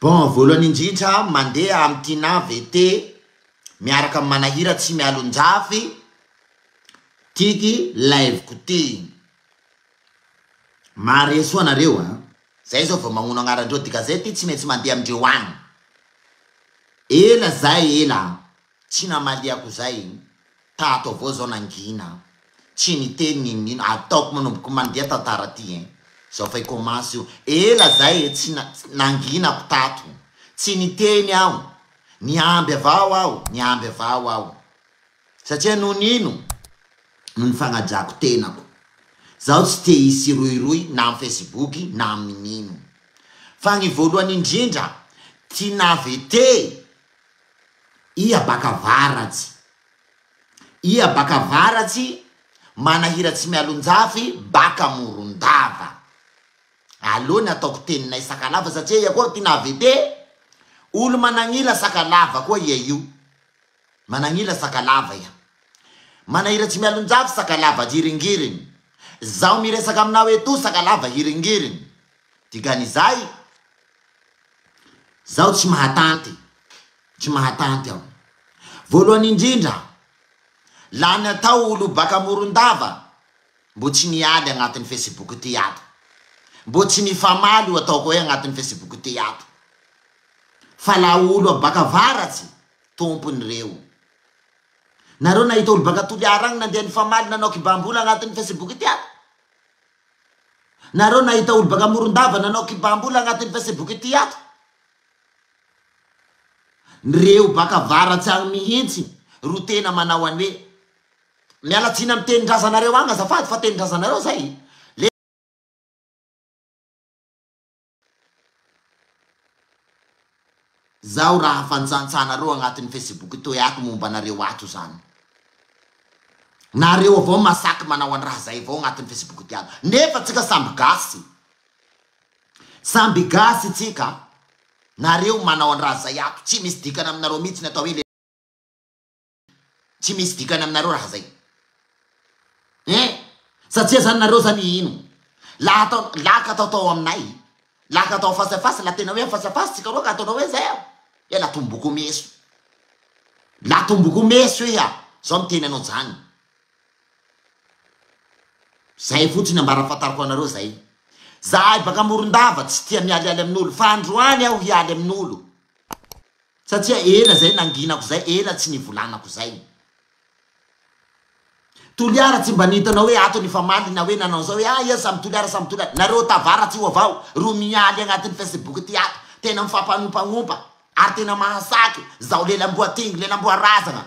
Bon, voalohany indrindra mandeha amin'ny Tina VT miaraka amin'ny Manahira tsy mialonjafy tiky live-ko ty. Mahare soa nareo a! Zay zao vao magnono agnarandreo dikazay ty tsy maintsy mandeha amindreo agny. Ela zay ela tsy namaliako zay tato avao zao nangina tsy niteny n'inon'ino ataoko manomboka mandeha tantara ty ein zao fa hi-commence io ela zay e tsy nanginako tato tsy niteny aho niamby avao aho niamby avao aho satria noho ny ino noho ny fagnajako tenako zaho tsy te hisy rohirohy na am facebook na amin'ino fa gny voalohany indrindra tinavete Ia baka avaratsy Ia baka avaratsy Manahira tsy mialonjafy baka Morondava Aleo ny ataoko teninay sakalava satria ia koa tinavete olo managnila sakalava koa ia io managnila sakalava ia Manahira tsy mialonjafy sakalava hiringiriny Zaho miresaka aminao eto sakalava hiringiriny Dikan'izay Zaho tsy mahatanty, tsy mahatanty aho. Voalohany indrindra, lany atao olo baka Morondava mbo tsy nialy agnatin'ny facebook ty ato. Mbo tsy nifamaly io ataoko hoe agnatin'ny facebook ty ato. Fa la olo baka avaratsy, tompony reo. Nareo nahita olo baka Toliara agny nandeha nifamaly nanao kibambola agnatin'ny facebook ty ato? Nareo nahita olo baka Morondava nanao kibambola agnatin'ny facebook ity ato? Reo baka avaratsy agny mihintsy ro tena manao any hoe miala tsiny am tenindrazanareo agny azafady fa tenindrazanareo zay le Zaho raha fantsantsanareo agnatin'ny facebook toy ato momba anareo ato zany. Nareo avao masaky manao andraha zay avao agnatin'ny facebook ty ato. Nefa tsika samby gasy. Samby gasy tsika. Nareo manao andraha zay ato. Tsy misy dikany aminareo mihitsy ny atao hoe Tsy misy dikany aminareo raha zay. Hein! Satria zany nareo zany ino? Laha atao, laha ka atao tao aminay, laha ka atao face à face, laha tena hoe face à face tsika roa ka ataonao hoe zay aho, eh la tomboko meso. La tomboko meso iha, zao miteny anao zany. Zay fotsiny ambara fantariko anareo zay. Zahay baka Morondava tsy tia mialialy amin'olo, fa androany aho hialy amin'olo. Satria ela zay nanginako zay, ela tsy nivolanako zay. Toliara tsy mba nihitanao hoe ato nifamaly na hoe nanao zao hoe ah ia samy Toliara samy Toliara. Nareo tavaratsy io avao ro mialy agnatin'ny Facebook ty ato. Tena mifampanompagnompa ary tena mahasaky. Zao lelamboa tingy, lelamboa razagna.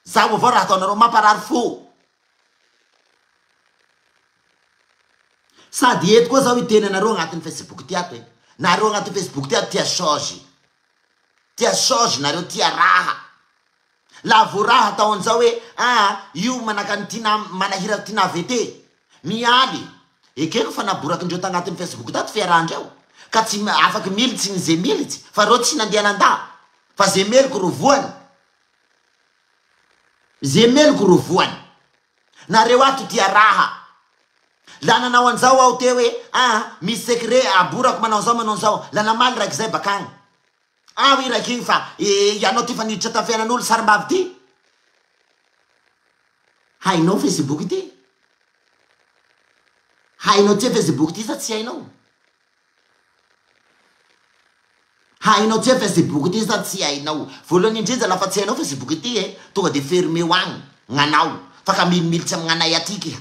Zao avao raha ataonareo mamparary fo. Sady eto koa zao hiteny anareo agnatin'ny Facebook ty ato e. Nareo agnatin'ny Facebook ty ato tia change. Tia change nareo tia raha. La vo raha atao anzao hoe aa io manakany tina manahira tina VT. Mialy. Ekeko fa naborakindreo tagnatin'ny Facebook tato fiarahandreo. Ka tsy afaky militsy ny ze militsy fa reo tsy nandeha nandà. Fa ze meloko ro voany. Ze meloko ro voany. Nareo ato tia raha. La nanao anzao aho teo hoe aa misy secret aborako manao anzao manao anzao. La namaly raiky zay bakagny. Ao i raiky igny fa ianao ty fa niditra tam fiainan'olo sarimbavy ty. Hainao facebook ty? Hainao tsia facebook ty sa tsy hainao? Hainao tsia facebook ty sa tsy hainao? Voalohany indrindra lafa tsy hainao facebook ty e, tonga de fermeo agny gnanao fa ka milimilitsy amy gnanay atiky iha.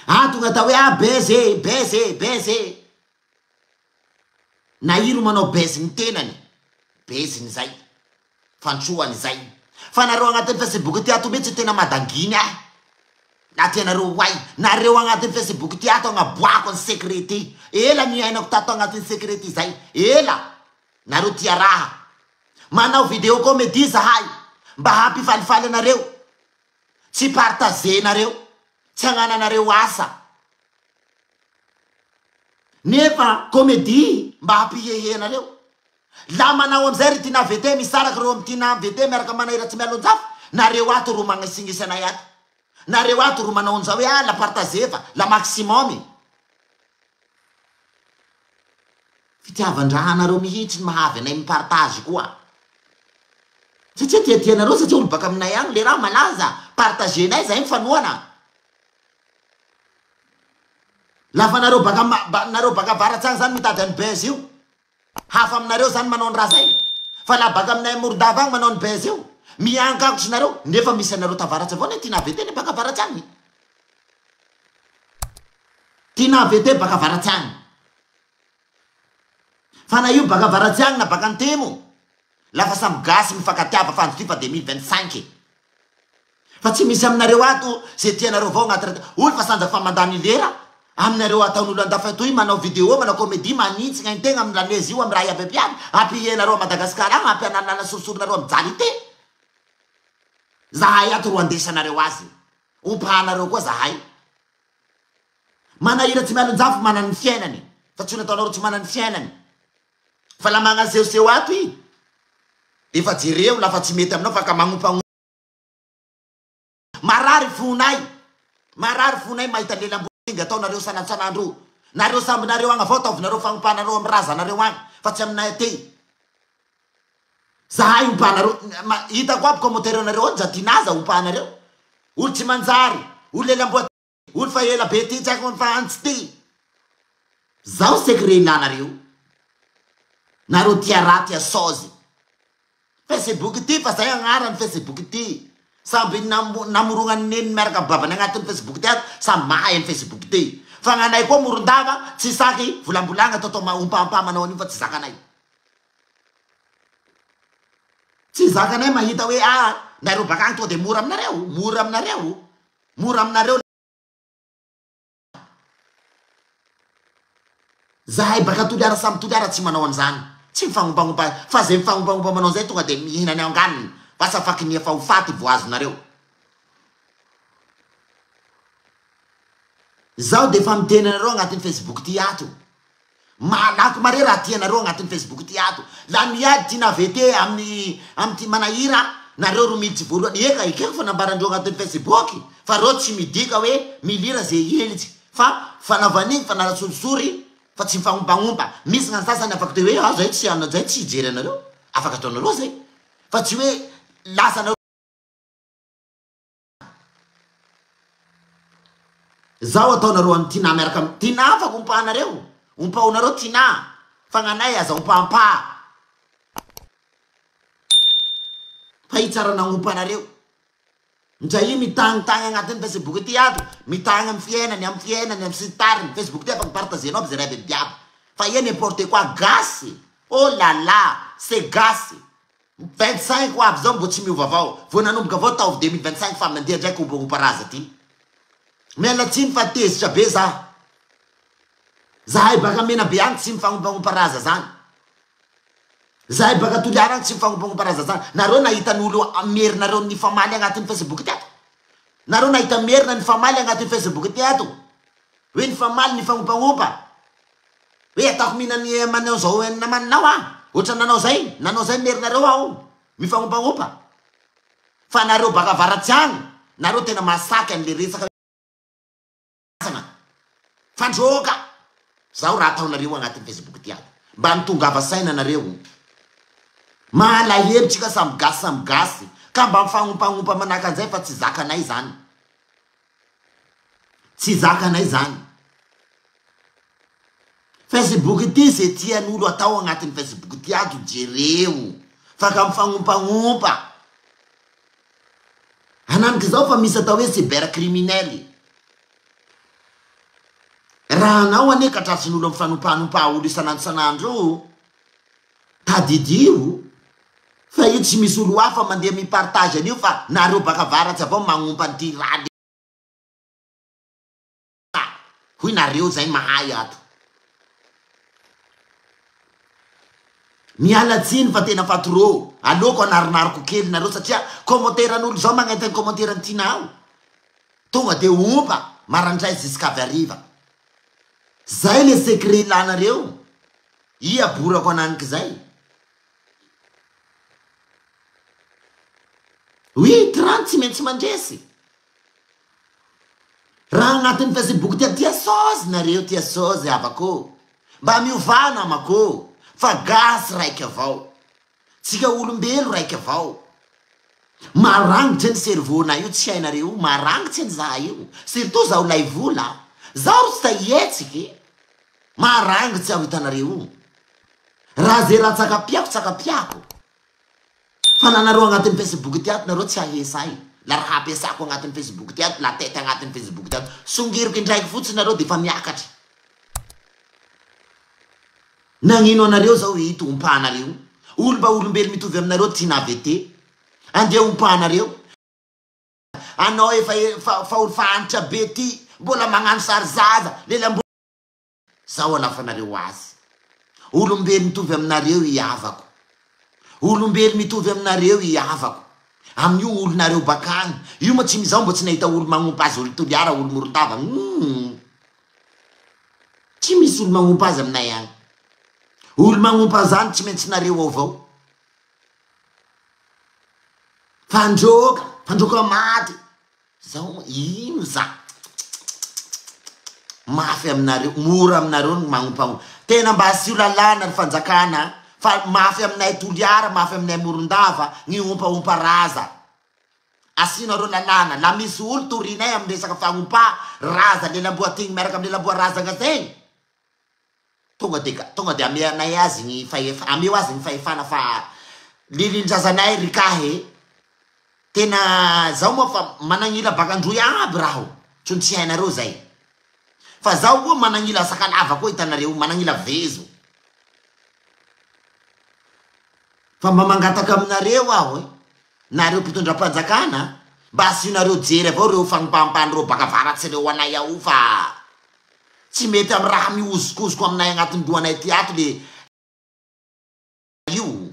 Ah tonga atao hoe ah buzz e, buzz e, buzz e. Na i ro manao buzz ny tenany, buzz ny zay, fantsoany zay. Fa nareo agnatin'ny facebook ty ato mihitsy tena madanginy ahy. Na tianareo ho hay, nareo agnatin'ny facebook ty ato agnaboahako ny secret ty. Ela niainako tato agnatin'ny secret ty zay, ela. Nareo tia raha. Manao video comedie zahay mba hampifalifaly anareo. Tsy partager-nareo, tsy agnananareo asa. Nefa comedie mba hampihehe anareo. La manao amizay ry Tinah VT misaraka reo am Tinah VT miaraka am Manahira Tsimialonjafy, nareo ato ro magnisignisy anay ato. Nareo ato ro manao anzao hoe ah la partager fa la maximum. Fitiavan-draha anareo mihitsy no mahavy anay mi-partage koa. Satria tiatia anareo satria olo baka aminay agny le raha malaza, partager-nay zahay mifanohana. Lafa nareo baka nareo baka avaratsy agny zany mitady any buzz io. Hafa aminareo zany manao ny raha zay. Fa laha baka aminay Morondava agny manao ny buzz io, miankankotry nareo, nefa misy anareo tavaratsy avao ne tiana AVT ne baka avaratsy agny. Tiana AVT baka avaratsy agny. Fa na io baka avaratsy agny na baka antimo, lafa samy gasy mifankatiava fa andro ty fa 2025. Fa tsy misy aminareo ato ze tianareo avao agnaty ra olo fa sanja fa mandany lera aminareo ataon'olo andafy atoy manao video manao comedie manintsy gnaintegna am lanezy io am raha iaby aby iaby ampihenareo a Madagascar agny ampianalinalina sorisorinareo mijaly ity zahay ato ro andesanareo azy ompahanareo koa zahay manahira tsy mialonjafy mana ny fiainany fa tsy ho nataonareo tsy mana ny fiainany fa la magnasehoseho ato i defa jereo lafa tsy mety aminao fa ka magnompagno Marary fonay, marary fonay mahita lelam-boainga ataonareo sanantsanandro. Nareo samby nareo agny avao ataovinareo fagnompanareo am razanareo agny fa tsy aminay aty. Zahay ompanareo, hitako aby commentaire nareo ao nja aza ompanareo. Olo tsy manjary, olo lelam-boa. Olo fa ela be ty tsy haiko fa antsy ty. Zao secret ilanareo. Nareo tia raha tia saozy. Facebook ty fa zay agnarany Facebook ty. Samby namorognany neniny miaraka am babany agnatin'ny Facebook ty ato samby mahay any Facebook ty. Fa gnanay koa Morondava tsy saky volambolagna atao atao ompaompa manao an'io fa tsy zakanay. Tsy zakanay mahita hoe ah nareo bakagny tonga de mora aminareo, mora aminareo. Mora aminareo Zahay baka Toliara samy Toliara tsy manao an'izany. Tsy mifagnompagnompa fa zay mifagnompagnompa manao an'izay tonga de mihinana anganiny. Vasa fa kinia fa ho faty vao azonareo. Zaho de efa miteny anareo agnatin'ny Facebook ty ato. Malaky mare raha tianareo agnatin'ny Facebook ty ato. La miady ty navete amin'ny amty manahira nareo ro militsy voalohany. Eka ekeko fa nambarandreo agnatin'ny Facebook fa reo tsy midika hoe milira ze hilitsy fa fanaovan'igny fa nanatsorisory fa tsy mifagnompagnompa. Misy gnany sasany afaky te hoe ah zay tsy zay tsy hijery anareo. Afaka ataonareo zay fa tsy hoe lasa nareo. Zao ataonareo an'i Tinah miaraka am Tinah afaka ompahanareo, ompaonareo Tinah fa gnanay aza ompahampaha fa i tsara nagnompa anareo. Ndra i mitagnitagny agnatin'ny facebook ty ato, mitagny am fiainany, am fiainany, am sy ny tariny, facebook ty afaka partagenao aby ze raha iaby jiaby fa ia n'importe quoi gasy, oh la la, c'est gasy. 25 ho avy zao mbo tsy miova avao, vao nanomboka avao taovy 2025 fa mandeha ndraiky ompaompa raza ty. Miala tsiny fa tezitra be za. Zahay baka Menabe agny tsy mifagnompagnompa raza zany. Zahay baka Toliara agny tsy mifagnompagnompa raza zany. Nareo nahita ny olo merinareo nifamaly agnatin'ny facebook ty ato? Nareo nahita merina nifamaly agnatin'ny facebook ty ato? Hoe nifamaly nifagnompagnompa? Hoe ataoko mihinan'ny manao zao namanao aho, ohatran'ny nanao zay, nanao zay merinareo aho, mifagnompagnompa. Fa nareo baka avaratsy agny, nareo tena mahasaky an'le resaka razana. Fandroaka! Zao raha ataonareo agnatin'ny facebook ty ato. Mba mitongava saina nareo. Malahelo tsika samy gasy samy gasy, ka mba mifagnompagnompa manahaka an'izay fa tsy zakanay zany. Tsy zakanay zany. Facebook ity ze tian'olo atao agnatin'ny Facebook ity ato jereo fa ka mifagnompagnompa. Hananik'izao fa misy atao hoe cyber criminel. Raha anao anie ka tratrin'olo mifanompanompa olo isan'andro isan'andro io, tadidio fa io tsy misy olo hafa mandeha mi-partage an'io fa nareo baka avaratsy avao magnompa an'ity raha le hoy nareo zay mahay ato. Miala tsiny fa tena fa trop. Aleoko anarinariko kely nareo satria commentaire n'olo zao magnenty ny commentaire ny tiana ao. Tonga de ompa maraindray jusqu'avy hariva. Zay le secret ilanareo. Ia borako ananik'izay. Oui, trano tsy maintsy mandresy. Raha agnatin'ny Facebook tia tia sôzy nareo tia sôzy havako. Mba miovà namako ô! Fa gasy raiky avao. Tsika olombelo raiky avao. Marangitry ny cerveau nay io tsy hainareo io, marangitry ny za io. Surtout zaho lay vola. Zaho ry tsy ta hihetsiky. Marangitsy aho hitanareo io. Raha ze raha tsakapiako tsakapiako. Fa na nareo agnatin'ny facebook ty ato nareo tsy hahesa ahy la raha ampiasako agnatin'ny facebook ty ato la tête agnatin'ny facebook ty ato songiriko indraiky fotsiny nareo defa miakatra. Nagnino anareo zao ito ompanareo olo mba olombelo mitovy aminareo tiana AVT andeha ompanareo. Anao efa fa olo fa antitra be ty mbola magnano sary zaza lela Zaho alafanareo azy. Olombelo mitovy aminareo i havako. Olombelo mitovy aminareo i havako. Amin'io olonareo bakany io ma tsy zaho mbo tsy nahita olo magnompa azy olo Toliara olo Morondava humm tsy misy olo magnompa azy aminay agny. Olo magnompa zany tsy maintsy nareo ao avao. Fandroka, fandroka maty. Zao ino za mafy aminareo, mora aminareo ny magnompagnompa. Tena mba asio lalàna ry fanjakana a, fa mafy aminay Toliara, mafy aminay Morondava ny ompaompa raza. Asinareo lalàna, la misy olo torinay amin'ny resaka fagnompa raza lelamboa atigny miaraka amin'ny lelamboa razagna zegny. Tonga de tonga de ameanay azy ny fahefa ameo azy ny fahefana fa lilin-drazanay ry kah e! Tena zaho moa fa managnila baka Androy aby raho, tsony tsy hainareo zay. Fa zaho koa managnila Sakalava koa hitanareo, managnila Vezo. Fa mba mangataka aminareo aho e, nareo mpitondram-panjakana, mba asionareo jery avao reo fagnompampany reo baka avaratsy reo anay ao fa Tsy mety am raha mihozokozoko aminay agnatin'ny lohanay ty ato le io.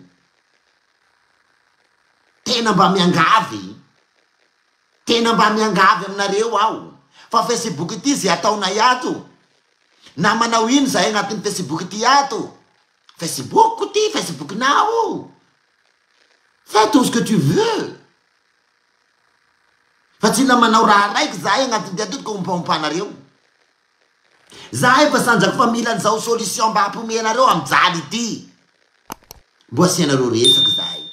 Tena mba miangavy, tena mba miangavy aminareo aho fa facebook ity ze ataonay ato, na manao ino zahay agnatin'ny facebook ity ato, facebook-ko ty, facebook-nao, fais tout ce que tu veux. Fa tsy mila manao raha raiky zahay agnatin'ny ty ato ka ompaompanareo. Zahay fa sandrako fa mila an'izao solution mba hampiomehy anareo am jaly ity. Mbo asianareo resaky zahay.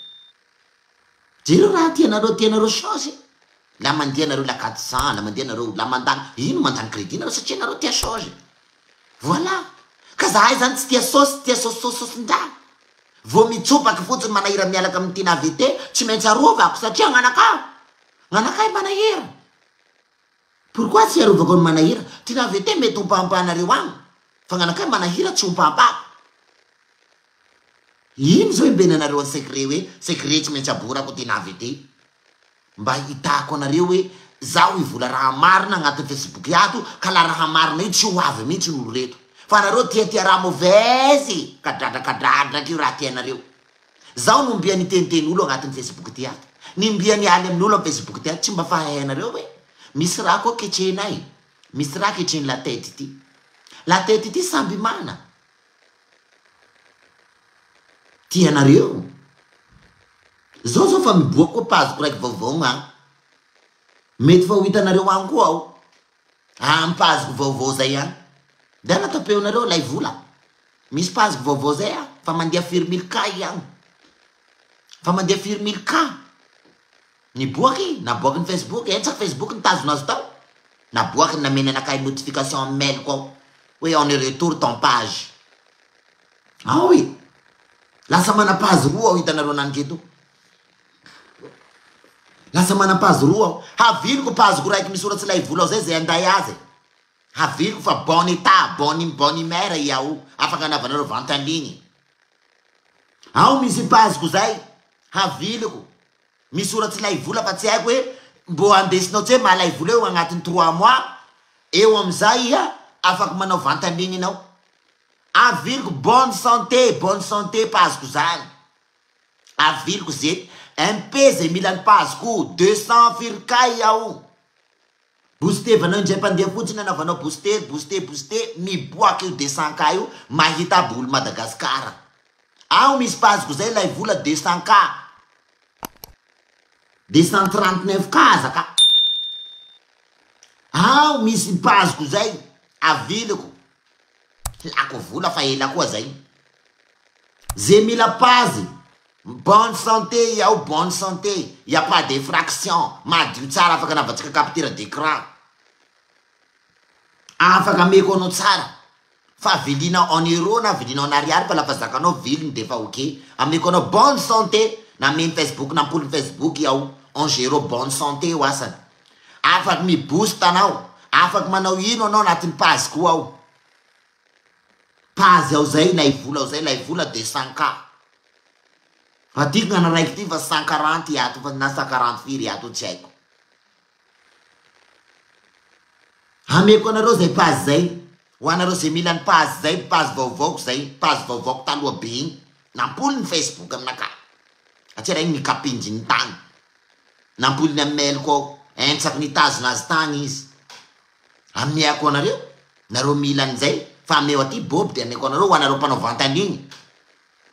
Jereo raha tianareo tianareo chose. La mandeha nareo la 400, la mandeha nareo la mandany, ino mandany crédit nareo satria nareo tia chose. Voilà. Ka zahay zany tsy tia sauce, tia sauce sauce sauce-ndraha. Vao mitsopaky fotsiny manahira mialaka amin'ny tiana AVT, tsy maintsy arovako satria gnanakahy, gnanakahy manahira. Pourquoi tsy arovako ny manahira? Tiana AVT mety hompahampanareo agny, fa gnanakahy manahira tsy hompahampako. Ino zao imbenanareo ny secret hoe secret tsy maintsy aborako tiana AVT? Mba hitako anareo hoe zaho hivola raha marina agnatin'ny facebook ato ka la raha marina io tsy ho avy mihitsy ny olo reto fa nareo tiatia raha mauvaise kadradrakadradraka io raha tianareo zaho no mbia niteniteny olo agnatin'ny facebook ty ato ny mbia nialy amin'olo am facebook ty ato tsy mba fahainareo hoe misy raha koa ketrehinay misy raha ketrehin'ny la tête ty la tête ty samby mana tianareo Zao zao fa miboaka koa page-ko raiky vaovao gna. Mety fa ho hitanareo agny koa aho. Am page-ko vaovao zay agny. Ndana tapeonareo lay vola. Misy page-ko vaovao zay ah, fa mandeha firy mille K i agny. Fa mandeha firy mille K. Niboaky, naboaky ny Facebook, entsaky Facebook nitazona azy tao. Naboakiny nameny anakahy notification am mail-ko ao. Hoe on est retour ton page. Ao e! Lasa manam-pahazo roa aho hitanareo naniketo. Lasa manam-pahazo roa aho. Haviliko pazoko raiky misoratsy lay vola ao zay zay anday azy e. Haviliko fa bon état, bon bon humeur i ao. Afaka anaovanareo vente en ligne. Ao misy pazoko zay. Haviliko. Misoratsy lay vola fa tsy haiko hoe mbô andesinao tsy hoe mahalay vola eo agnatin'ny trois mois. Eo amizay iha afaky manao vente en ligne nao. Aviliko bonne santé, bonne santé paziko zany. Aviliko ze MP ze mila ny paziko 200 firy kay aho. Boostevanao indray mpandeha fotsiny anaovanao booster, booster, booster, miboaka io 200 k io, mahita aby olo Madagascar. Aho misy paziko zay lay vola 200 k. 239 k aza ka. Aho misy paziko zay, aviliko. Lako vola fa ela koa zay. Ze mila pazy, bonne santé iaho bonne santé, y a pas d'effraction, madio tsara afaka anaovantsika capture d'écran. Afaka ameko anao tsara. Fa viliana en euro na viliana en ariary fa lafa zakanao viliny defa ok. Ameko anao bonne santé, nameny facebook nampoliny facebook iaho en gero bonne santé io asany. Afaky mi boost anao, afaky manao ino anao anatin'ny page ko ao. Page ao zay lay vola ao zay lay vola 200 k. Fa tiako gnana raiky ty fa 140 ato fa na 140 firy ato tsy haiko. Ameko anareo zay page zay. Ho anareo zay mila ny page zay, page vaovaoko zay, page vaovaoko taloha be igny. Nampoly ny facebook aminakahy. Satria regny nikapinjiny tagny. Nampoliny amin'ny mail-ko ao. Entsaky nitazona azy tagny izy. Ameako anareo, nareo mila an'izay, fa ameo aty Bob de ameko anareo ho anareo mpanao vente en ligne.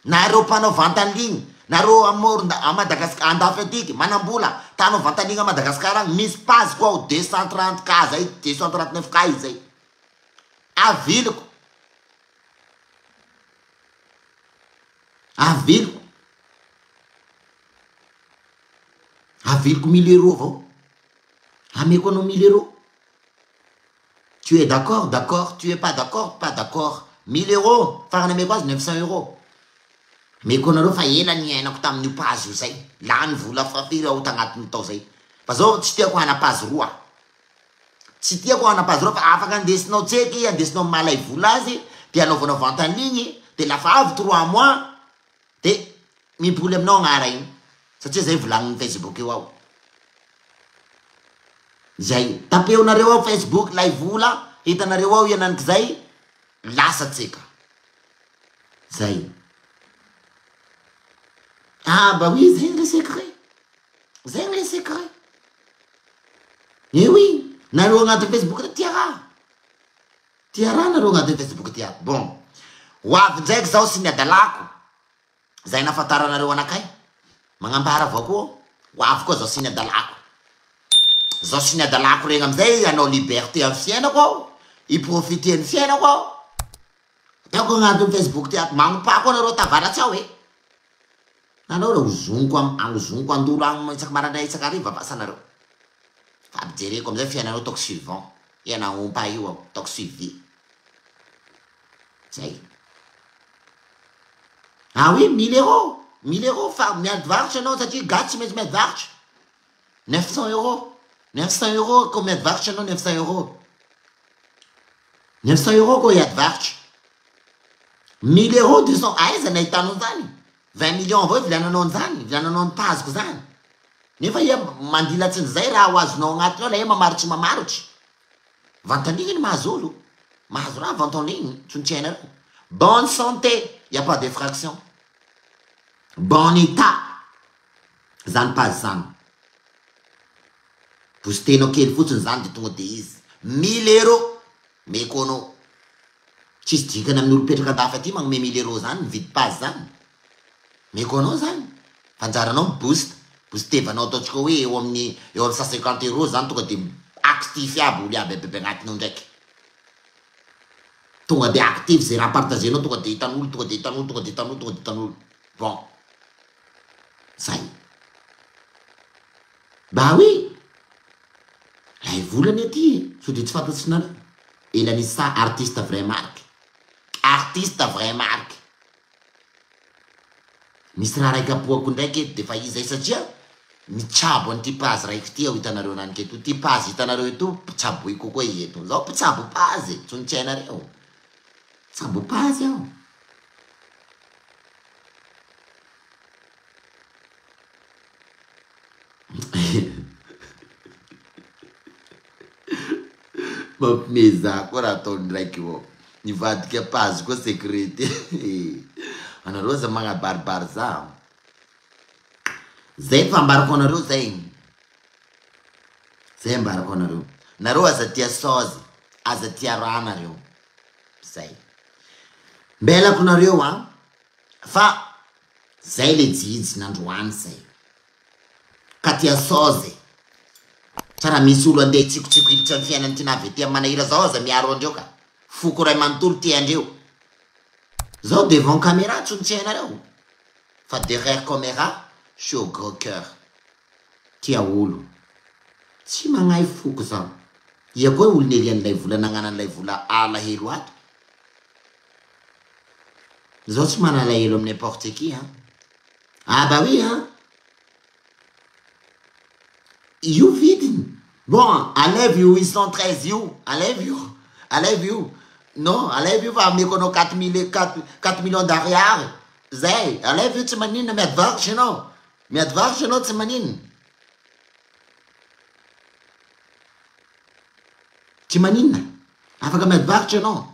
Nareo mpanao vente en ligne, nareo a Moronda, a Madagascar, andafy atiky, manambola, ta hanao vente en ligne a Madagascar agny, misy page ko ao 230 K zay, 239 K izy zay. Aviliko. Aviliko. Aviliko mille euros avao. Ameko anao mille euros. Tu es d'accord, d'accord, tu es pas d'accord, pas d'accord. Mille euros, farany ameko azy 900 euros. Ameko anareo fa ela niainako tamin'io page io zay. Lany vola fa firy aho tagnatin'ny tao zay. Fa zao tsy tiako hana page roa. Tsy tiako hana page roa fa afaka andesinao tseky, andesinao malay vola azy, de anaovanao vente en ligne, de lafa avy trois mois, de mimpoly aminao agnara igny. Satria zay volagnin'ny Facebook io ao. Zay. Tapeonareo ao Facebook lay vola, hitanareo ao iananik'izay, lasa tsika. Zay. Ah bah oui, zay le secret. Zay le secret. Eh oui, nareo agnatin'ny Facebook tia raha. Tia raha nareo agnatin'ny Facebook ty ato. Bon. Ho avy ndraiky zaho sy ny adalako. Zay nahafantaranareo anakay. Magnambara avao koa ho avy koa zaho sy ny adalako. Zaho sy ny adalako regny amizay hanao liberté amy fiainako aho, hi-profiter ny fiainako aho. Ataoko agnatin'ny Facebook ty ato, magnompako anareo tavaratsy ao e. Nareo reo ozoniko am, ozoniko andolo agny isaky maraindray isaky hariva vasa nareo. Fa ampijereko amizay fiainanareo ataoko suivant. Ia nagnompa io aho, ataoko suivi. Zay. Ah oui, 1000 euros, 1000 euros fa miady varotra ianao satria gasy tsy maintsy miady varotra. 900 euros, 900 euros ko miady varotra ianao 900 euros. 900 euros ko hiady varotra. 1000 euros 200 aiza ny ahitanao zany? 20 millions avao iviliananao an'izany, iviliananao ny paziko zany. Nefa ia mandilatsin'izay raha ho azonao agnatiny ao la ia mamarotry mamarotry. Vente en ligne ny mahazo olo. Mahazo raha vente en ligne, tsy tsy hainareo. Bonne santé, y a pas d'effraction. Bon état. Zany page zany. Boostenao kely fotsiny zany de tonga de izy. 1000 euros. Meko anao. Tsisy dikany amin'ny olo mipetraka andafy aty magnome 1000 euros zany, mividy page zany. Meko anao zany. Fanjaranao mi-boost. Boostevanao ataontsika hoe eo amin'ny eo amin'ny 150 euros zany tonga de actif aby olo aby aby agnatiny ao ndraiky. Tonga de actif zay raha partagenao tonga de hitan'olo, tonga de hitan'olo, tonga de hitan'olo, tonga de hitan'olo. Bon. Zay. Bah oui. Lay volany aty e. Sao de tsy fantatsinareo. Ela Nissa artiste vrai marque. Artiste vrai marque. Misy raha raiky apoako ndraiky eto de fa izy zay satria mitsabo an'ity page raiky ty aho hitanareo naniko eto. Ty page hitanareo eto mpitsaboiko koa i eto. Zaho mpitsabo page, tsy tsy hainareo. Mpitsabo page aho. Mampimezaha koa raha ataon'ny raiky io ao. Nivadika page koa sécurité. Anareo aza magnabaribary za. Zay fa ambarako anareo zay. Zay ambarako anareo. Nareo aza tia saozy, aza tia raha nareo. Zay. Mbelako nareo an. Fa zay le jijy nandroany zay. Ka tia saozy. Tsara misy olo andeha hitsikotsiko hiditra amin'ny fiainan'ny tinavy aty amin'ny manahira zao aza miaro andreo ka. Foko ray manontolo tia andreo. Zao devant camera tsony tsy hainareo fa derrière camera je suis au gros coeur. Tia olo. Tsy magnahy foko zaho. Ia koa olo nelian'ilay vola nagnanan'ilay vola alahelo ato. Zaho tsy mana alahelo am n'importe qui an. Ah bah oui an. Io vidiny. Bon, alaivo io 813 io, alaivo io, alaivo io. Non, alaivo io fa ameko anao 4000, 4 millions d'ariary. Zay, alaivo io tsy maninona, miady varotra ianao. Miady varotra ianao tsy maninona. Tsy maninona. Afaka miady varotra ianao.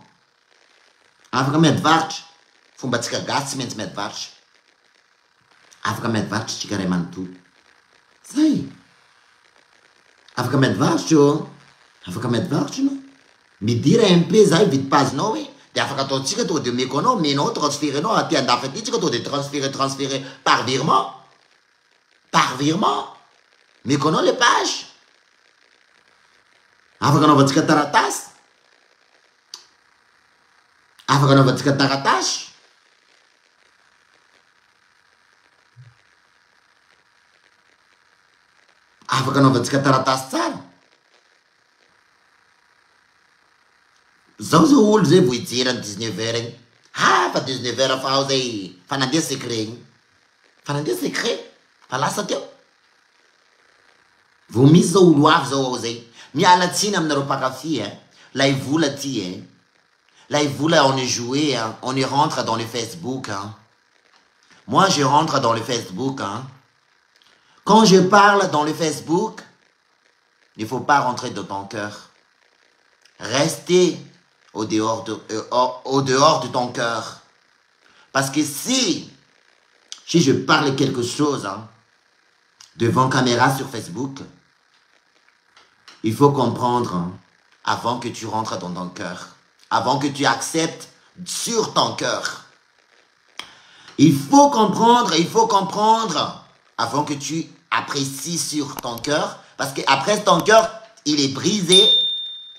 Afaka miady varotra. Fombantsika gasy tsy maintsy miady varotra. Afaka miady varotra tsika ray manontolo. Zay. Afaka miady varotra ô. Afaka miady varotra ianao. Midira MP za hividy page nao hoe de afaka ataontsika tonga de omeko anao, omenao transfere nao aty andafy aty tsika tonga de transfere transfere par virement. Par virement. Omeko anao le page. Afaka anaovantsika taratasy. Afaka anaovantsika taratasy. Afaka anaovantsika taratasy tsara. Zao zao olo zay vao hijery any 19 heures igny. Ha fa 19 heures fa ao zay fa nandeha secret igny. Fa nandeha secret fa lasa teo. Vao misy zao olo avy zao ao zay. Miala tsiny aminareo mpankafy eh. Lay vola ty eh. Lay vola on est jouer hein, on est rentre dans le Facebook hein. Moi je rentre dans le Facebook hein. Quand je parle dans le Facebook, il faut pas rentrer dans ton cœur. Restez au dehors de, euh, au dehors de ton cœur. Parce que si, si je parle quelque chose hein, devant caméra sur Facebook, il faut comprendre hein, avant que tu rentres dans ton cœur, avant que tu acceptes sur ton cœur. Il faut comprendre, il faut comprendre avant que tu apprécies sur ton cœur, parce qu'après ton cœur, il est brisé.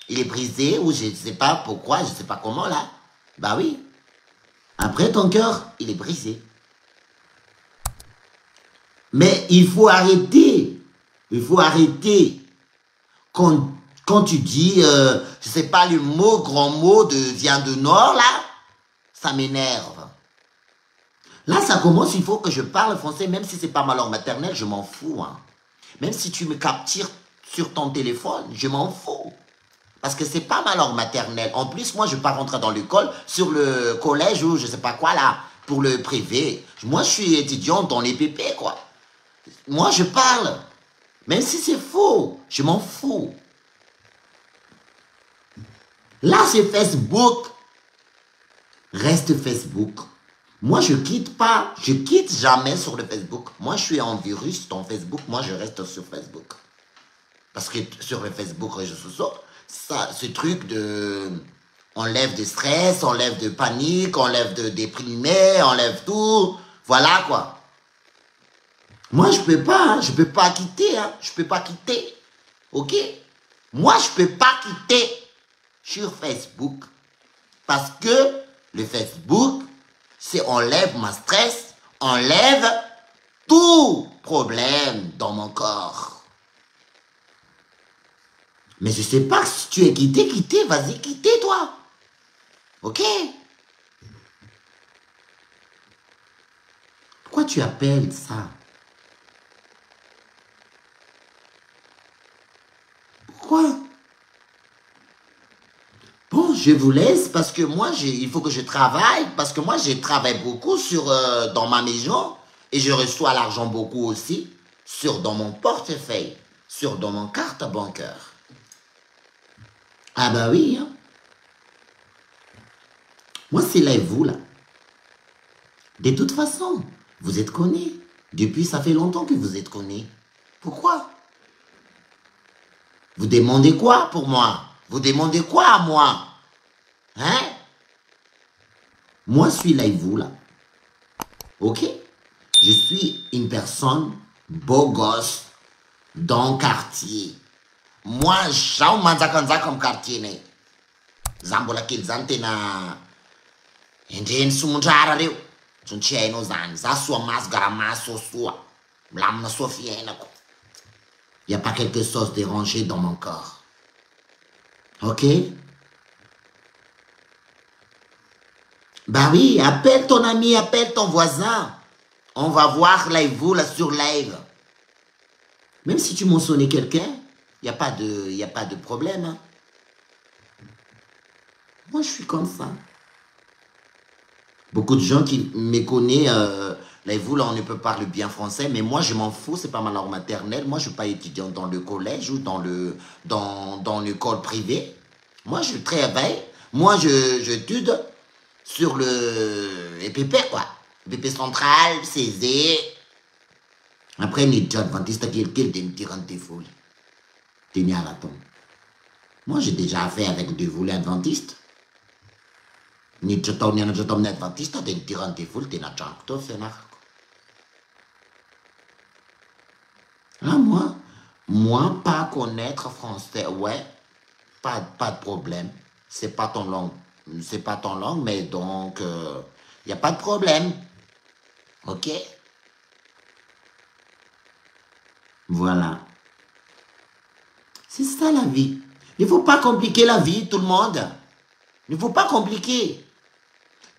Il est brisé, ou je ne sais pas pourquoi, je ne sais pas comment là. Bah oui. Après ton cœur, il est brisé. Mais il faut arrêter. Il faut arrêter. Quand, quand tu dis, euh, je sais pas, le mot, grand mot de vient de Nord, là, ça m'énerve. Là, ça commence, il faut que je parle français, même si c'est pas ma langue maternelle, je m'en fous. Hein. Même si tu me captures sur ton téléphone, je m'en fous. Parce que c'est pas ma langue maternelle. En plus, moi, je ne vais pas rentrer dans l'école, sur le collège ou je sais pas quoi là, pour le privé. Moi, je suis étudiant dans les PP, quoi. Moi, je parle. Même si c'est faux, je m'en fous. Là, c'est Facebook. Reste Facebook. Moi, je quitte pas. Je quitte jamais sur le Facebook. Moi, je suis en virus dans Facebook. Moi, je reste sur Facebook. Parce que sur le Facebook, réseaux sociaux, ça, ce truc de... Enlève de stress, enlève de panique, enlève de déprimé, enlève tout. Voilà, quoi. Moi, je peux pas, hein. je peux pas quitter, hein. je peux pas quitter. Ok Moi, je peux pas quitter sur Facebook. Parce que le Facebook, c'est enlève ma stress, enlève tout problème dans mon corps. Mais je sais pas si tu es quitté, quitté, vas-y, quitter toi. Ok Pourquoi tu appelles ça Pourquoi Bon, je vous laisse parce que moi, il faut que je travaille, parce que moi, je travaille beaucoup sur, euh, dans ma maison et je reçois l'argent beaucoup aussi sur dans mon portefeuille, sur dans mon carte bancaire. Ah bah oui. Hein. Moi, c'est là et vous, là. De toute façon, vous êtes connus. Depuis, ça fait longtemps que vous êtes connus. Pourquoi Vous demandez quoi pour moi Vous demandez quoi à moi Hein Moi, je suis là et vous, là. Ok Je suis une personne beau gosse dans quartier. Moi, zaho manjakanjaka am quartier-nay. Za mbola kely zany tena... Endreny somondrara reo, tson tsy hainao zany, za soa maso gara maso soa, milamina soa fiainako, y a pas quelque chose dérangé dans mon corps ok. Bah oui, appelle ton ami, appelle ton voisin, on va voir lay vola sur live, même si tu mentionnais quelqu'un, y a pas de y a pas de problème hein. Moi je suis comme ça. Beaucoup de gens qui me connaissent, euh, vous là on ne peut parler bien français, mais moi je m'en fous, c'est pas ma langue maternelle. Moi je suis pas étudiant dans le collège ou dans le dans, dans l'école privée. Moi je travaille, moi je j'étude sur le EPP quoi. EPP central, CZ. Après niditra adventiste kelikely de nidiran'ny devoly. De niala tao. Moi j'ai déjà fait avec devoly adventiste. Niditra tao nianatra tao amin'ny adventiste aho de nidiran'ny devoly de natraniko tao fianarako. Ah moi moi pas connaître français ouais pas pas de problème c'est pas ton langue c'est pas ton langue mais donc y a pas de problème ok. Voilà. C'est ça la vie. Il ne faut pas compliquer la vie, tout le monde. Il ne faut pas compliquer.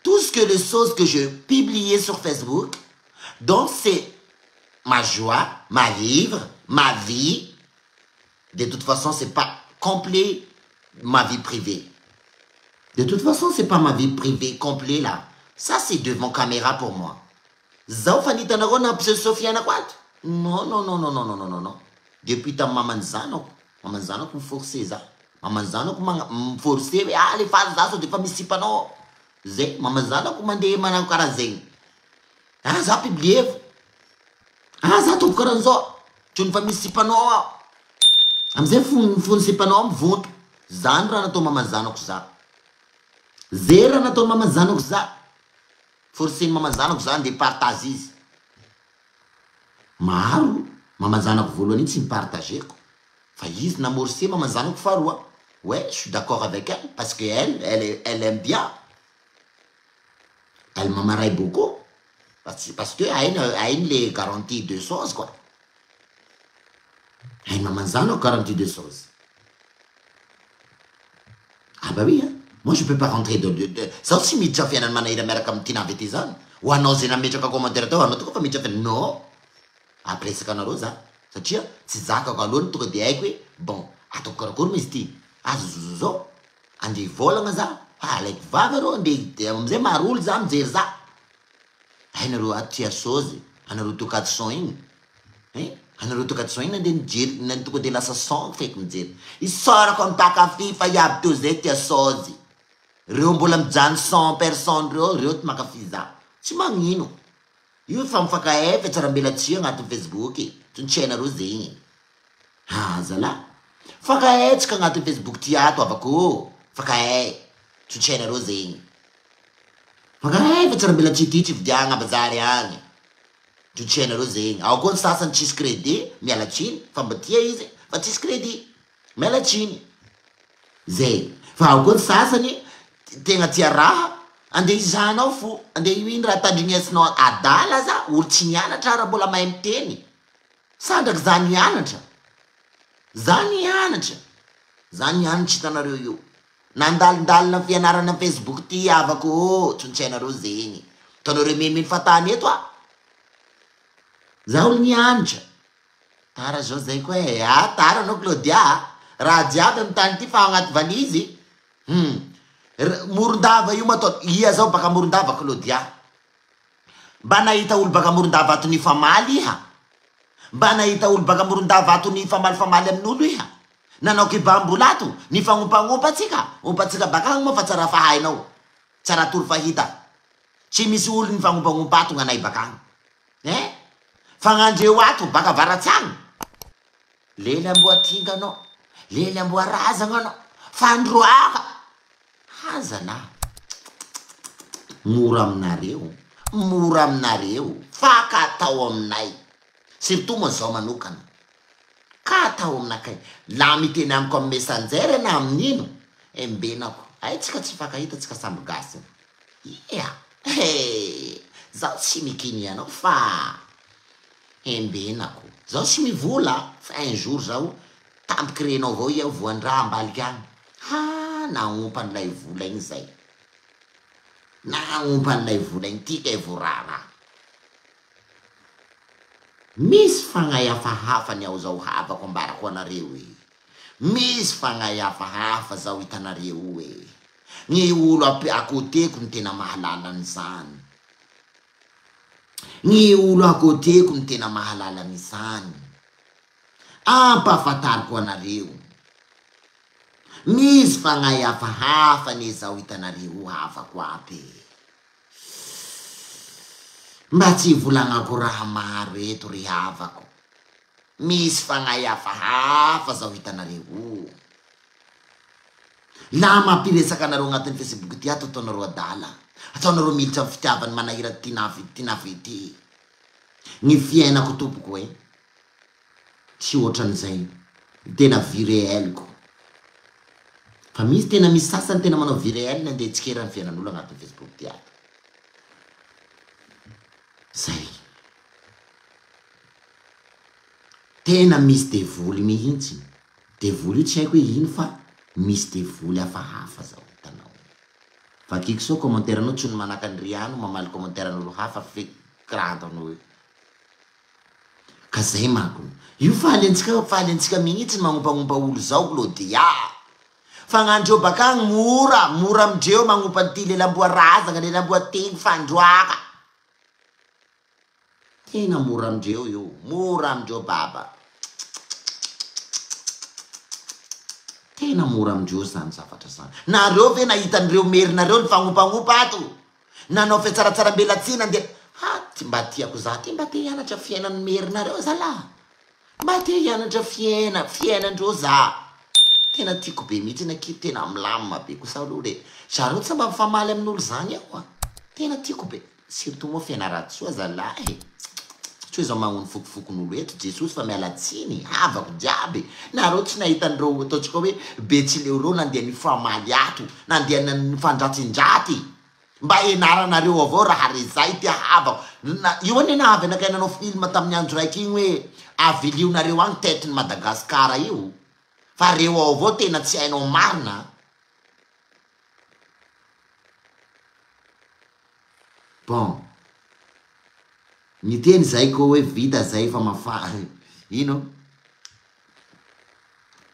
Tout ce que les choses que je publiais sur Facebook, donc c'est ma joie, ma vivre, ma vie. De toute façon, c'est pas complet ma vie privée. De toute façon, c'est pas ma vie privée complète là. Ça, c'est devant caméra pour moi. Zaho fa nitanareo nampiseho fiainako ato? Non non non non non non non non non. Depuis tamin'ny maman'ny zanako, maman'ny zanako mi-forcer za. Maman'ny zanako magna- mi-forcer hoe alefaso za sao de efa misy sipanao. Zay, maman'ny zanako mandeha manao karaha zegny. Ah za publier-ko. Ah za ataoko karahan'zao. Otrany efa misy sipanao aho. Amizay fon- fon'ny sipanao mivonto. Zany raha natao maman'ny zanako za. Zay raha natao maman'ny zanako za. Forceny mama zanako za nde partage izy. Maro mama zanako voalohany iny tsy ni-partageko fa izy namorcer mama zanako faharoa. Ouais je suis d'accord avec elle parce que elle elle elle aime bien. Elle mamaray beaucoup parce parce que hainy hainy le garantie de chose quoi. Hainy mama zanako garantie de chose. Ah bah oui hein, moi je peux pas rentrer de de zaho tsy miditra fiainan'i Manahira miaraka amin'i Tinavy aty zany, ho anao zay nametraka commentaire teo anao tokoa fa miditra fiainana, non, ampiresaka anareo za satria tsy zakako aloha ny tonga de haiko hoe bon ataoko karakory ma izy ty, aza zozozao, andeha hivolagna za, fa alaiko vava reo andeha de amizay maro olo za mijery za, hay nareo ato tia sôzy, anareo toa 400 igny. Hein? Anareo tonga tsy magnino andeha mijery na tonga de lasa son feky mijery. Isaorako am mpankafy fa iaby teo zay tia sôzy. Reo mbola mijano 100 personnes reo, reo ty mankafy za. Tsy magnino. Io efa mifankahay fiatsarambelatsihy agnatin'ny facebook e. Tsy hainareo zegny. Ah zalah. Mifankahay tsika agnatin'ny facebook ty ato havako ô. Mifankahay. Tsy hainareo zegny. Mifankahay fiatsarambelatsihy ty tsy vidiagna bazary agny. Tsy hainareo zegny. Ao koa ny sasany tsisy crédit, miala tsiny fa mba tia izy fa tsisy crédit. Miala tsiny. Zay. Fa ao koa ny sasany tegna tia raha, andeha hizahanao fo, andeha io ino raha tandrignesinao adala za, olo tsy nianatra ara mbola mahay miteny. Sandraky za nianatra. Za nianatra. Za nianatra hitanareo io. Nandalindalina fianarana facebook ty havako ô, tsy tsy hainareo zegny. Ataonareo menimeny fahatany eto ah. Za olo nianatra. Tara zao zay koa e. Ah tara anao Claudia ah. Raha jiaby amy tany ty fa agnaty valizy. Hum. Morondava io matao ia zao baka Morondava Claudia. Mba nahita olo baka Morondava ato nifamaly iha? Mba nahita olo baka Morondava ato nifamalifamaly amin'olo iha? Nanao kibambola ato? Nifagnompagnompa tsika? Ompa tsika bakagny moa fa tsy raha fa hainao. Tsy raha tory fahita. Tsy misy olo nifagnompagnompa ato gnanay bakagny. Hein? Fa gnandreo ato baka avaratsagny? Lely amboa tinga anao. Lely amboa razagna anao. Fandroaka! Hazana mora aminareo, mora aminareo fa ka atao aminay, surtout moa zao manokana, ka atao aminakay, la miteny amiko amin'ny messenger na amin'ino, embenako, hay tsika tsy hifankahita tsika samby gasy. Ia! He! Zaho tsy mikiniha anao fa hembenako. Zaho tsy mivola fa un jour zaho tampoky renao avao iha voan-draha ambaliky agny. Ha! Nagnompa an'ilay vola igny zay. Nagnompa an'ilay vola igny ty kay vo raharaha. Misy fagnahy hafahafa ny ao zao havako ambarako anareo e. Misy fagnahy hafahafa zao hitanareo io e. Ny olo à côté-ko no tena mahalala an'izany. Ny olo à côté-ko no tena mahalala an'izany. Ampahafantariko anareo. Misy fagnahy hafahafa anie zao hitanareo io havako aby e. Mba tsy hivolagnako raha maro eto ry havako. Misy fagnahy hafahafa zao hitanareo o. Laha mampiresaka anareo agnatin'ny facebook ty ato ataonareo adala. Ataonareo militra amin'ny fitiavany manahira ty navy ty navy ty. Ny fiainako tompoko e. Tsy ohatran'izay. Ny tena vie réelle-ko. Fa misy tena misy sasany tena manao vie réelle-ny andeha hitsikera ny fiainan'olo agnatin'ny facebook ty ato. Zay. Tena misy devoly mihintsy. Devoly io tsy haiko hoe ino fa misy devoly hafahafa zao hitanao. Vakiko sao commentaire nao tsy ny manaka an'i Riano mamaly commentaire an'olo hafa fe raha ataonao io. Ka zay manko. Io faly antsika faly antsika mihitsy ny magnompagnompa olo zao Claudia. Fa gn'andreo bakagny mora mora amindreo magnompa an'ity lelamboa razagna lelamboa tegny fandroaka. Tena mora amindreo io, mora amindreo baba. Tena mora amindreo zany zavatra zany. Nareo ve nahita an'ireo merinareo nifagnompagnompa ato? Nanao fiatsaratsaram-belatsihy nandeha Ha, ty mba tiako za ty mba te hianatra fiainan'ny merinareo zalah. Mba te hianatra fiaina, fiainandreo za. Tena tiako be mihitsy ny akia tena milamina be kosa aloha re. Zareo tsy mba mifamaly amin'olo zany ao a. Tena tiako be. Surtout moa Fianarantsoa zalahy e! Tsy hoe zao mamono fokofokon'olo eto Jesosy fa miala tsiny havako jiaby nareo tsy nahita an'ireo ataontsika hoe betsileo reo nandeha nifamaly ato nandeha nifandratsindraty mba enaranareo avao raha rezay ty havako na io anie nahavy anakay nanao film tamin'ny andro raiky igny hoe avilionareo agny tete ny Madagascar io fa reo ao avao tena tsy hainao marina. Bon. Niteny zay ko hoe vita zay fa mafa ino?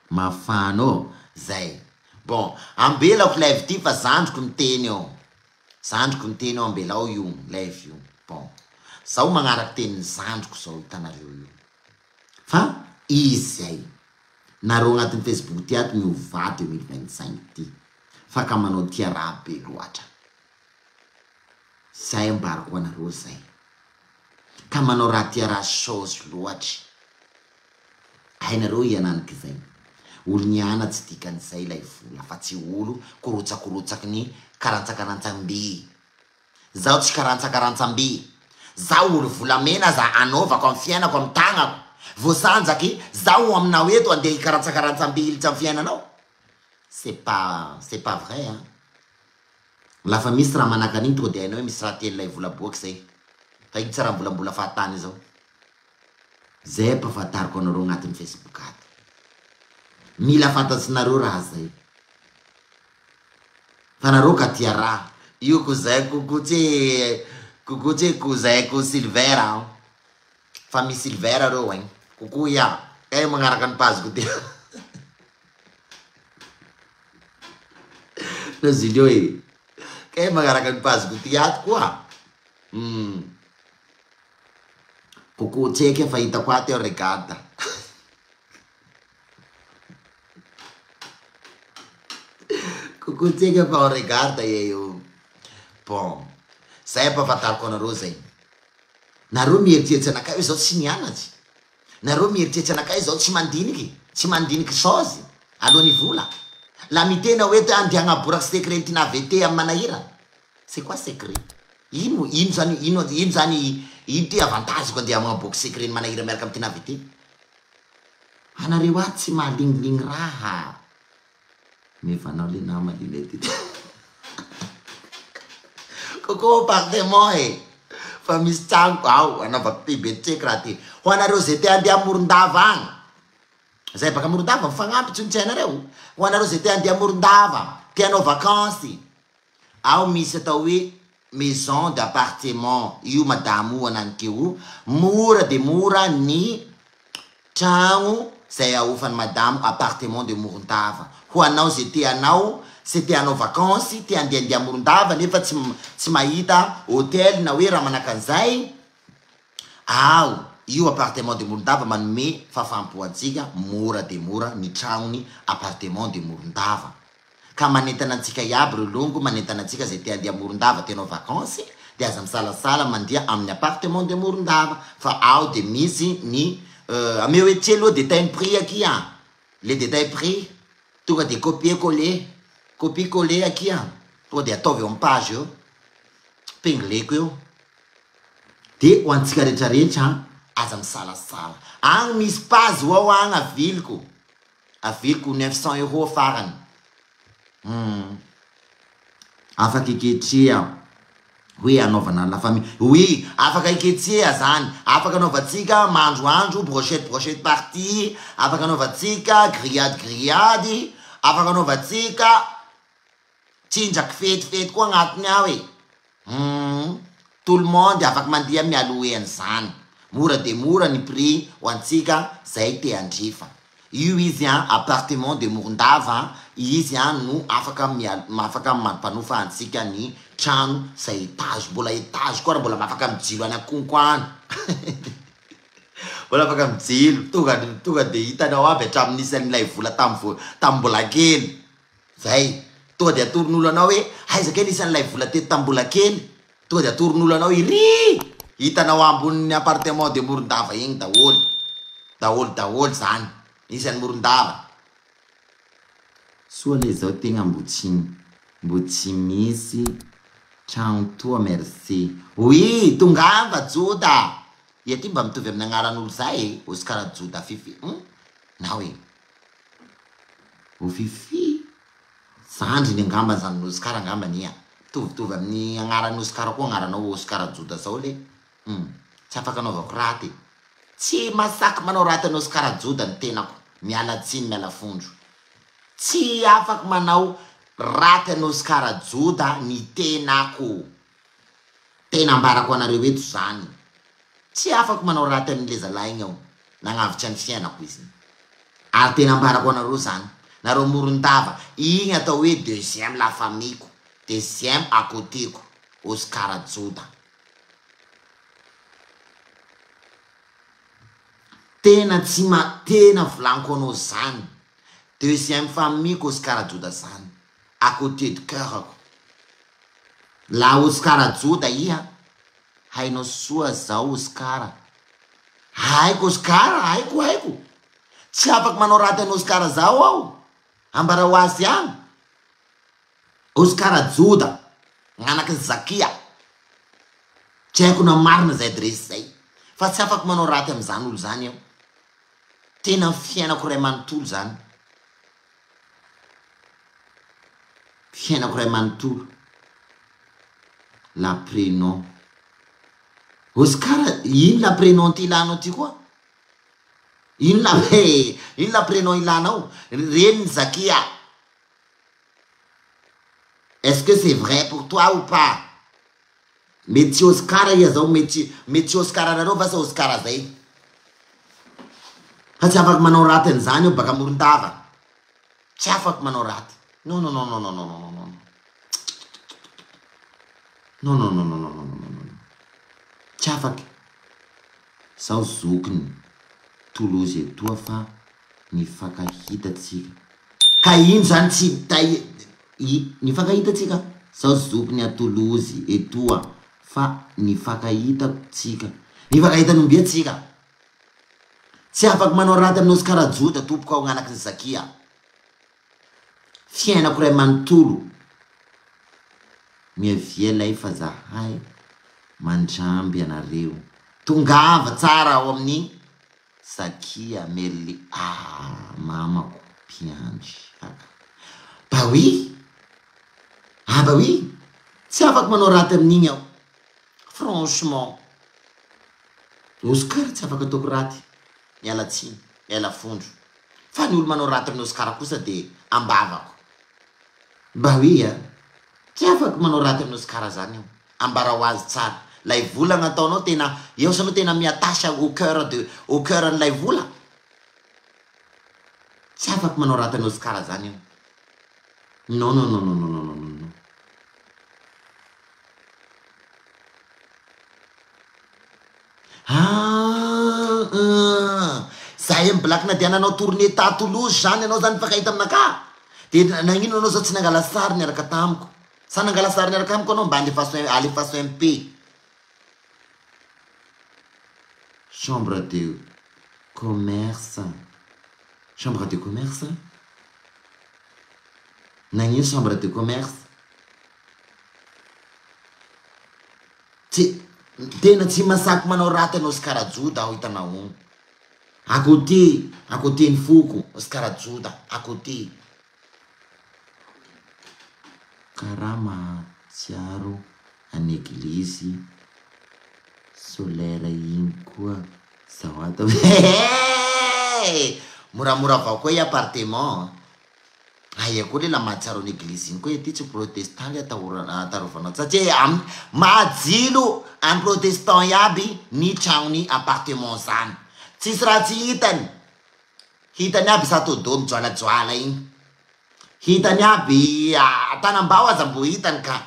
Mafana ô zay. Bon, ambelako live ty fa zandriko miteny eo. Zandriko miteny eo ambelao io live io. Bon. Zaho magnaraky tenin'ny zandriko zao hitanareo io. Fa izy zay. Nareo agnatin'ny facebook ty ato miovà 2025 ty. Fa ka manao tia raha be loatra. Zay ambarako anareo zay. Ka manao raha tia raha chose loatra. Hainareo iananik'izay. Olo niana tsy dikan'izay ilay vola fa tsy olo korotsakorotsaky ny karantsakarantsam-by. Zaho tsy karantsakarantsam-by. Zaho olo volamena aza anaovako am fiainako am tagnako. Voasanjaky zaho aminao eto andeha hikarantsakarantsam-by hilitsy am fiainanao? C'est pas c'est pas vrai an! Lafa misy raha manahaka an'igny tonga de hainao hoe misy raha tian'ilay vola boaky zay. Fa igny tsy raha mbolambola fahatany zao. Zay ampahafantariko anareo agnatin'ny facebook ato. Mila fantatsinareo raha zay. Fa nareo ka tia raha. Io cousin coucou tse coucou tse cousin ko silver an. Famille silver reo ein. Coucou ya. Kay magnaraka ny page ko ty. No Julio e. Kay magnaraka ny page ko ty ato koa. Hum. Coucou tseky fa hitako ato eo regarde. Coucou tsika fa on regarde e io. Bon, zay ampahafantariko anareo zay. Nareo mieritseritsy anakahy hoe zaho tsy nianatsy. Nareo mieritseritsy anakahy zaho tsy mandiniky, tsy mandiniky chose alohan'ny hivola. La miteny aho eto hoe andeha hagnaboraky secret ny AVT amin'ny manahira. C'est quoi secret? Ino, ino zany, ino, ino zany, ino ty avantage-ko andeha hagnaboaky secret ny manahira miaraka amin'ny AVT? Anareo ato tsy mahaligniligny raha. Mevanao le nama lunette ty. Coucou appartement e! Fa misy trano ao anaovako pub eto tseky raha ty. Ho anareo zay te handeha Morondava agny, zay baka Morondava mifagnampy tsony tsy hainareo? Ho anareo zay te handeha Morondava, te hanao vakansy, ao misy atao hoe maison d'appartement io madamo io ananikeo, mora de mora ny Tragno zay ahofan'i madamo appartement de Morondava. Ho anao ze te hanao se te hanao vakansy, te handehandeha Morondava nefa tsy tsy mahita hotel na hoe raha manakan'izay, ao io appartement de Morondava manome fahafaham-po antsika, mora de mora ny tragnony appartement de Morondava. Ka manentana antsika iaby ry longo, manentana antsika zay te handeha Morondava te hanao vacances de aza misalasala mandeha amin'ny appartement de Morondava fa ao de misy ny ameo ety aloha détail ny prix akia an! le détail prix tonga de copier coller, copie coller akia tonga de ataovy eo amin'ny page eo, pingleko eo de ho antsika retraretra an, aza misalasala, agny misy page ho ao agny aviliko. Averiko 900 euros farany. Humm. Afaka iketreha hoe anaovana la famille. Oui, afaka iketreha zany. Afaka anaovantsika mandroandro brochette brochette party, afaka anaovantsika grillade grillade, afaka anaovantsika Tsinjaky fety fety koa agnatiny ao e! Humm tout le monde afaka mandeha mialoha an'izany. Mora dia mora ny prix ho antsika zay te handrifa. Io izy an appartement de Morondava izy an no afaka mial afaka mampanofa antsika ny trano zay étage mbola étage koa ary mbola afaka mijilo any akonko any. Mbola afaka mijilo tonga tonga dia hitanao aby hatramin'ny isan'ilay vola tam tam mbola kely. Zay. Tonga dia atoron'olo anao hoe aiza kay nisy an'ilay vola teto tam mbola kely. Tonga dia atoron'olo anao iry! Hitanao ambonin'ny appartement de Morondava igny daholo. Daholo daholo zany. Nisy an'i Morondava. Soa le zao tegna mbo tsy mbo tsy misy tragno toa merci. Oui, tongava Joda! Ia ty mba mitovy amin'ny agnaran'olo zay e, Oscar Joda Fiffi hum nao e. O Fiffi, zandriny angamba zandrin'i Oscar angambany iha, mitovitovy amin'ny agnaran'i Oscar koa agnaranao Oscar Joda zao le, hum, tsy afaka anaovako raty e, tsy masaky manao raty an'i Oscar Joda ny tenako, miala tsiny miala fondro, tsy afaky manao raty an'i Oscar Joda ny tenako. Tena ambarako anareo eto zany, tsy afako manao raty amin'le zalahy igny aho, nagnavotsa ny fiainako izy igny. Ary tena ambarako anareo zany, nareo Morondava, igny atao hoe deuxième la famille-ko, deuxième à côté-ko, Oscar Joda. Tena tsy ma, tena volaniko anao zany, deuxième famille-ko Oscar Joda zany, à côté de cœur-ko. La Oscar Joda iha hainao soa zao Oscar haiko Oscar haiko haiko tsy afaky manao raty an'i Oscar zao aho ambarao azy agny Oscar Joda gnanaky Zakia tsy haiko na marina zay adresy zay fa tsy afaky manao raty amizany olo zany aho tena fiainako ray manontolo zany Fiainako ray manontolo. La prénom. Oscar, ino la prénom ty ilanao ty koa? Ino la ino la prénom ilanao? Reniny Zakia. Est-ce que c'est vrai pour toi ou pas? Mety tsy Oscar iha zao, mety tsy mety tsy Oscar anareo va sa Oscar zay? Fa tsy afaky manao raty an'izany eo baka Morondava. Tsy afaky manao raty. Non non non non non non non non. Non non non non non non non non. Tsy afaky. Zaho zokiny Toulouse etoa fa nifankahita tsika. Ka ino zany tsy tay i nifankahita tsika? Zaho zokiny a Toulouse etoa fa nifankahita tsika. Nifankahita nombia tsika? Tsy afaky manao raty amin'i Oscar Joda tompoko aho gnanaky ny Zakia. Fiainako ray manontolo. Miavia lay fa zahay mandramby anareo. Tongava tsara ao amin'ny Zakia Melly ah mamako mpiandry aka. Bah oui! Ah bah oui! Tsy afaky manao raty amin'igny aho. Franchement. Oscar tsy afaka ataoko raty. Miala tsiny, miala fondro. Fa ny olo manao raty amin'i Oscar kosa de ambavako. Mba hoe a! Tsy afaky manao raty amin'i Oscar zany aho. Ambarao azy tsara. Lay vola gnataonao tena, eo sa anao tena mi-attache au coeur de, au coeur an'ilay vola. Tsy afaky manao raty an'i Oscar zany aho. Non non non non non non non non. Ah ah. Zahay am black na dia nanao tournée ta Toulouse zany ianao zany mifankahita aminakahy? De nagnino anao zao tsy nangala sary niaraka tamiko? Sa nangala sary niaraka amiko anao mba alefaso alefaso MP. Chambre de commerce Chambre de commerce? Nagnino chambre de commerce? Tsy, tena tsy masaky manao raty an'i Oscar Joda aho hitanao ogno. À côté, à côté ny foko, Oscar Joda, à côté. Karaha mahatsiaro an'i eglizy solaire igny koa zaho ato Hehehe! Moramora avao koa i appartement an! Aia koa le la mahatsiaro an'i eglizy igny koa ety tsy protestant le atahorana atarovanao satria am mahajilo any protestant iaby ny tragnony appartement zany tsisy raha tsy hitany Hitany aby château d'eau mijoalajoala igny. Hitany aby Tanambao aza mbo hitany ka.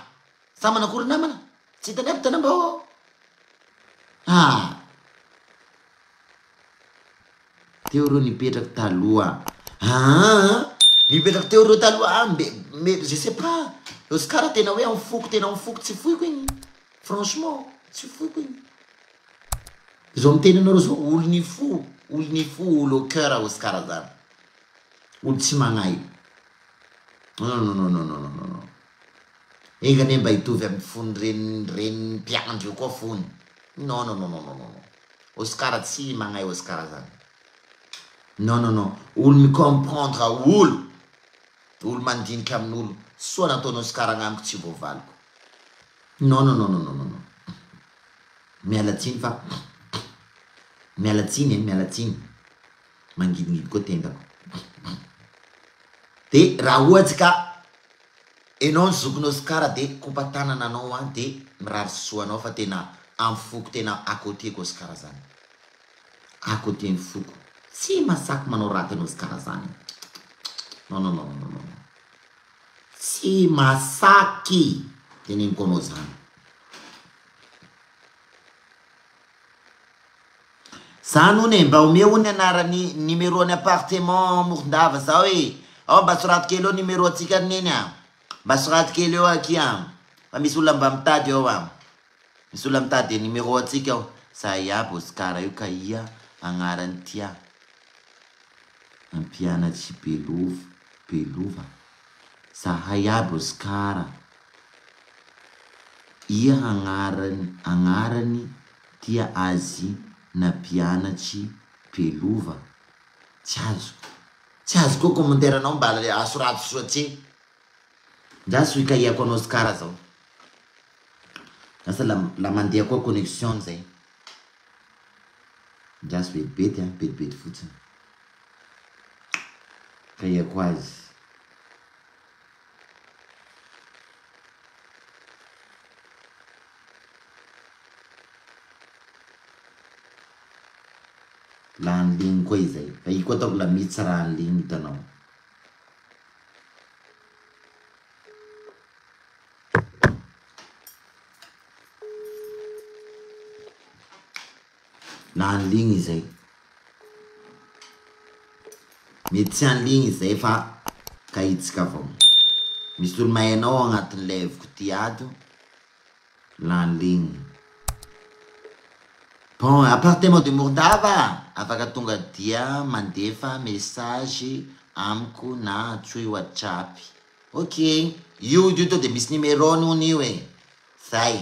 Sa manakory namana? Tsy hitany aby Tanambao ao? Ah. Teo reo nipetraky taloha. Aa nipetraky teo reo taloha ah mbe mbe je sais pas. Oscar tena hoe am foko tena am foko tsy foiko igny. Franchement tsy foiko igny. Zao miteny anareo zao olo ny fo, olo ny fo, olo au coeur Oscar zany. Olo tsy magnahy. Non non non non non non non. Enga anie mba hitovy amin'ny fon'ny reniny reniny mpiandry io koa fony. Non non non non non non. Oscar tsy magnahy Oscar zany. Non non non. Olo mi comprendre olo. Olo mandinika amin'olo. Soa nataon'i Oscar agnamiko tsy voavaliko. Non non non non non non. Miala tsiny fa miala tsiny e, miala tsiny, mangidingidy koa tendako. De raha ohatsy ka enao ny zokin'i Oscar de kopa-tanana anao an de mirary soa anao fa tena am foko tena à côté-ko Oscar zany, à côté ny foko, tsy masaky manao raty an'i Oscar zany non non non non non, tsy masaky teneniko anao zany. Zany hono e, mba omeo hono ny anarany numéro ny appartement Morondava zao e, ao mba soraty kely eo numéro antsika ry neny a, mba soraty kely eo akia fa misy olona mba mitady ao a, misy olona mitady numéro antsika ao, za iaby Oscar io ka ia agnarany tia ampianatry Belova, Belova, zahay aby Oscar. Ia agnarany agnarany tia azy nampianatry Belova? Tsy azoko. Tsy azoko koa commentaire nao mba asorato soa tse. Ndraso hikahiako an'i Oscar zao. Lasa la la mandeha koa connexion zay. Ndraso betibety an, betibety fotsiny. Hikahiako azy. La en ligne koa izay. Fa io koa ataoko la misy tsy raha en ligne hitanao. La en ligne izay. Mety tsy en ligne izay fa kahitsika avao. Misy olo mahay anao ao agnatin'ny live-ko ty ato. La en ligne. Bon, appartement de Morondava, afaka tonga dia mandefa message amiko na antsoy WhatsApp. Ok, io io to de misy numéro-ny hono io e. Zay.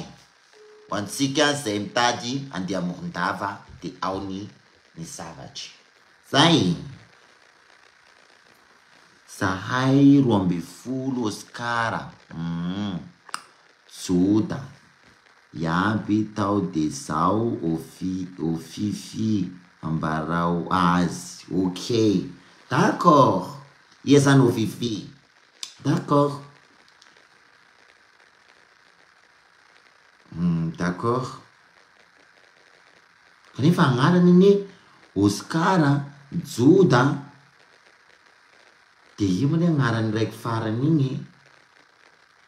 Ho antsika zay mitady andeha Morondava de ao ny ny zavatra. Zay! Zahay 12 Oscar humm. Joda iaby tao de zao Ofifi ambarao azy ok d'accord ia zany Ofifi d'accord hum d'accord kanefa agnarany anie Oscar Joda de io anie agnarany raiky farany igny e.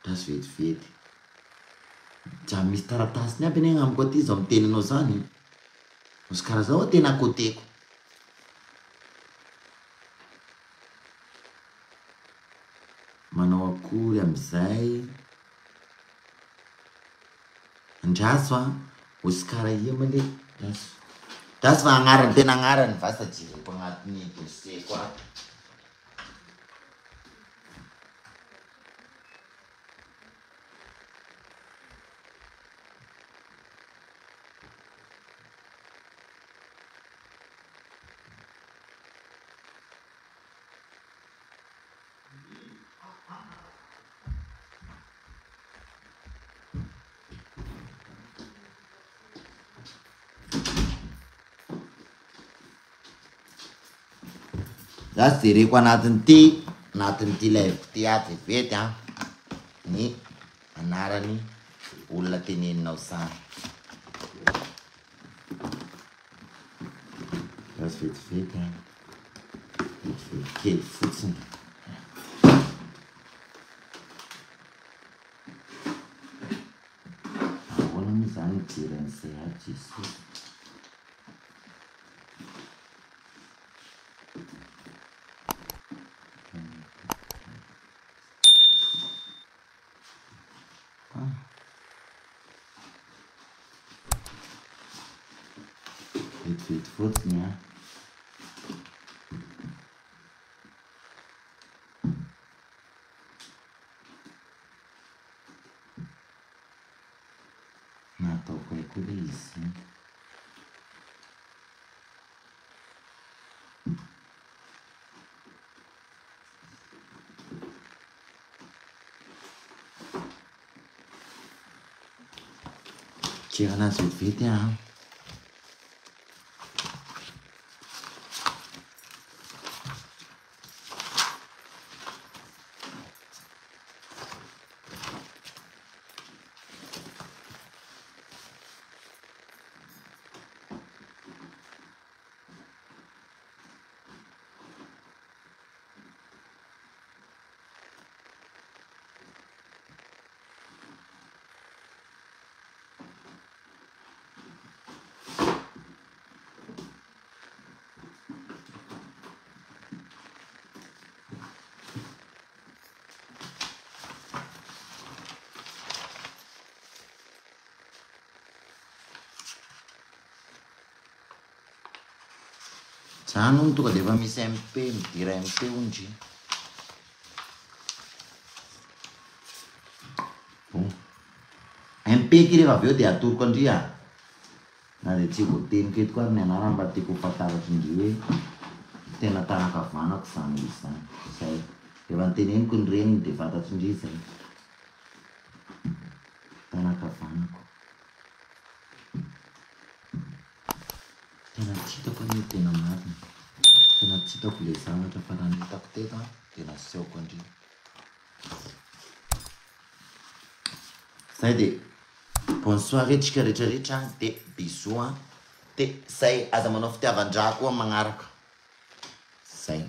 Andraso vetivety. Dra misy taratasiny aby anie agnamiko aty zao miteny anao zany. Oscar zao aho tena côté-ko. Manao akory amizay. Andraso an. Oscar ia ma le. Andraso. Andraso fa agnarany tena agnarany vasa jereko agnatin'ny dossier-ko ato. Za tsy jereko anatin'ity anatin'ity live ity ato vetivety an, ny anarany olona teneninao zany. Za vetivety an, vetivety kely fotsiny. Ahoana moa zany mijery an'izay ato Jesosy? Vetivety fotsiny an. Nataoko hay koa ilay izy iny. Mijery anazy vetivety aho an. Zany hono tonga dia efa misy MP, midira MP hono ndry. Bon. MP ty rehefa avy eo dia atoroko andry ah. Na dia tsy voateniko eto koa ary ny anarany mba tiako ho fantaratry ndry hoe tena tanan-kavanako izany izy izany. Zay. Rehefa noteneniko ny reniny dia fantatry ndry izay. Tanan-kavanako. Tena tsy hitako anie tena marina. Tena tsy hitako ilay zavatra fa raha ny hitako teto an dia nasehoko an-dry. Zay dia bonne soirée tsika rehetra rehetra dia bisous an. Dia zay aza manao fitiavan-draha koa amin'ny magnaraka. Zay.